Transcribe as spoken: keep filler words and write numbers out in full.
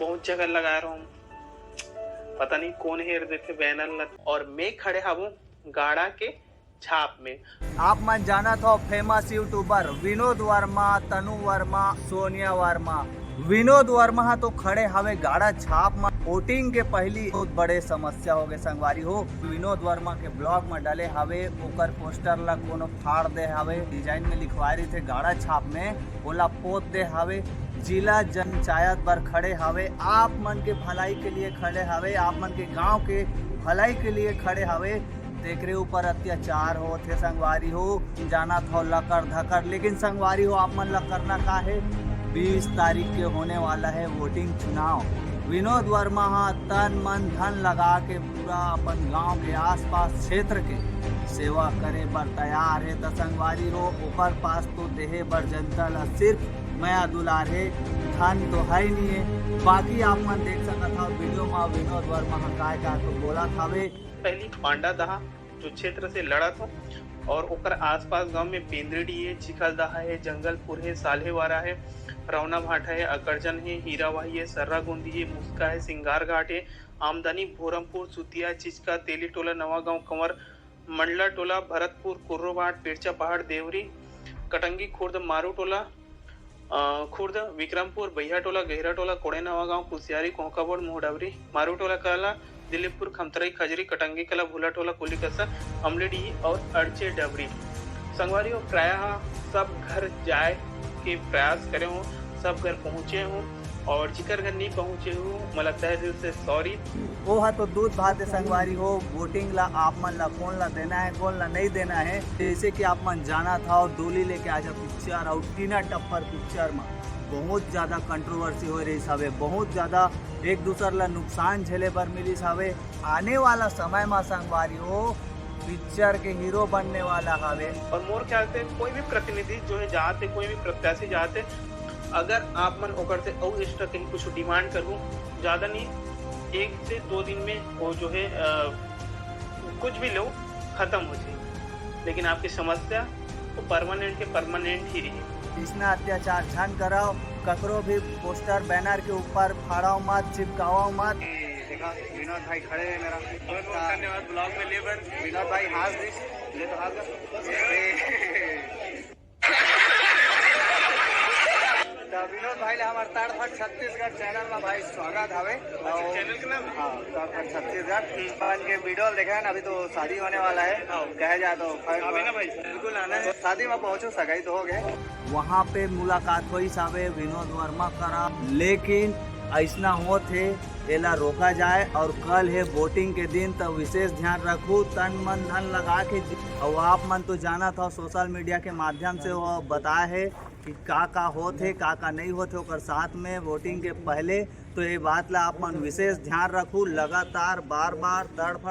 बहुत जगह लगा रहा हूँ, पता नहीं कौन हेर देथे बैनर ला। और मैं खड़े हवो गाड़ा के छाप में। आप मन जानत हो फेमस यूट्यूबर विनोद वर्मा, तनु वर्मा, सोनिया वर्मा। विनोड वर्मा ह तो खड़े हवे गाड़ा छाप म। वोटिंग के पहली बहुत बड़े समस्या हो गए संगवारी हो। विनोद वर्मा के ब्लॉग म डले हवे, ओकर पोस्टर ला कोनो फाड़ दे हवे, डिजाइन में लिखवाए रहिथे गाड़ा छाप में, ओला पोत दे हवे। जिला पंचायत बर खड़े हवे, आप मन के भलाई के लिए खड़े हवे, आप मन के गांव के भलाई के लिए खड़े हवे। तेकरे ऊपर अत्याचार होत हे संगवारी हो, जानत हो लकर धकर। लेकिन संगवारी हो, आप मन ला करना का हे, बीस तारीख के होने वाला है वोटिंग चुनाव। विनोद वर्मा हा तन मन धन लगा के पूरा अपन गांव के आसपास क्षेत्र के सेवा करे बर तैयार हे। त संगवारी हो, ओकर पास तो देहे बर जनता ला सिर्फ मया दुलार हे, धन तो है नहीं है। बाकी आप मन देख सकत हो वीडियो में विनोद वर्मा हा काय काय तो बोलत हवे। पहली पांडा दहा जो क्षेत्र से लड़त हो और ओकर आसपास गांव में पेंदड़ी है, चिखलदहा है, जंगलपुर है, साल्हेवारा है, रौना भाटा है, अकरजन है, हीरावाही है, सर्रागोंदी है, मुस्का है, सिंगार घाट है, आमदनी, भोरमपुर, सुतिया, चिचका, तेली टोला, नवा गांव, कंवर, मंडला टोला, भरतपुर, कुर्रोभाट, पिरचा पहाड़, देवरी, कटंगी खुर्द, मारू टोला, अ, खुर्द, विक्रमपुर, बहिया टोला, गहिरा टोला, कोड़े नवा गांव, कुसियारी, कोहकाबोड़, मुहडाबरी, मारू टोला कला, दिलीपपुर, खमतराई, खजरी, कटंगी कला, भूला टोला, कोलीकसा, अमलेडीही और अड़चे डबरी। संगवारी हो, प्रायः सब घर जाए के प्रयास करे हो, सब घर पहुँचे हो, और जिकर घर नहीं पहुँचे हो, मोला तहे दिल से सॉरी। ओहा तो दूध भात हे संगवारी हो, वोटिंग ला आप मन ला कोन ला देना है, कोन ला नहीं देना है। जैसे कि आप मन जानत हो, डोली लेके आजा पिक्चर और टीना टप्पर पिक्चर में बहुत ज्यादा कंट्रोवर्सी हो रही हवे, बहुत ज्यादा एक दूसर ला नुकसान झेले बर मिलिस हवे। आने वाला समय में संगवारी हो, पिक्चर के हीरो बनने वाला हवे। और मोर ख्याल से कोई भी प्रतिनिधि जो है जात है, कोई भी प्रत्याशी जात है, अगर आप मन ओकर से अउ एक्स्ट्रा कहीं कुछ डिमांड करहू, ज्यादा नहीं, एक से दो दिन में वो जो है, अ, कुछ भी लो, खत्म हो जाए, लेकिन आपकी समस्या तो परमानेंट के परमानेंट ही रही। इसना अत्याचार झन कराओ, ककरो भी पोस्टर बैनर के ऊपर फाड़ाओ मत, चिपकाओ मत। देखा, विनोद भाई खड़े हैं मेरा। बहुत बहुत धन्यवाद ब्लॉग में लेबर। विनोद भाई, हाथ दे, ले तो हाथ दे। तो विनोद भाई ले हमारे तड़फट छत्तीसगढ़ चैनल में भाई स्वागत हवे। और चैनल के नाम? हाँ, तड़फट छत्तीसगढ़। अपन के वीडियो देखे हैं ना, अभी तो शादी होने वाला है। हाँ। कहे जाए तो फैन अभी ना भाई, बिल्कुल आना है। शादी में पहुँचो, सगाई तो हो गए। वहाँ पे मुलाकात होइस हवे विनोद वर्मा करा, लेकिन ऐसना होत हे, एला रोका जाए। और कल है वोटिंग के दिन, तो विशेष ध्यान रखू, तन मन धन लगा के जी-, और आप मन तो जानत हो, सोशल मीडिया के माध्यम से वो बताए है कि का का होत हे, का का नहीं होत हे ओकर साथ में वोटिंग के पहले। तो ये बात ला आप मन विशेष ध्यान रखू, लगातार बार बार तड़फड़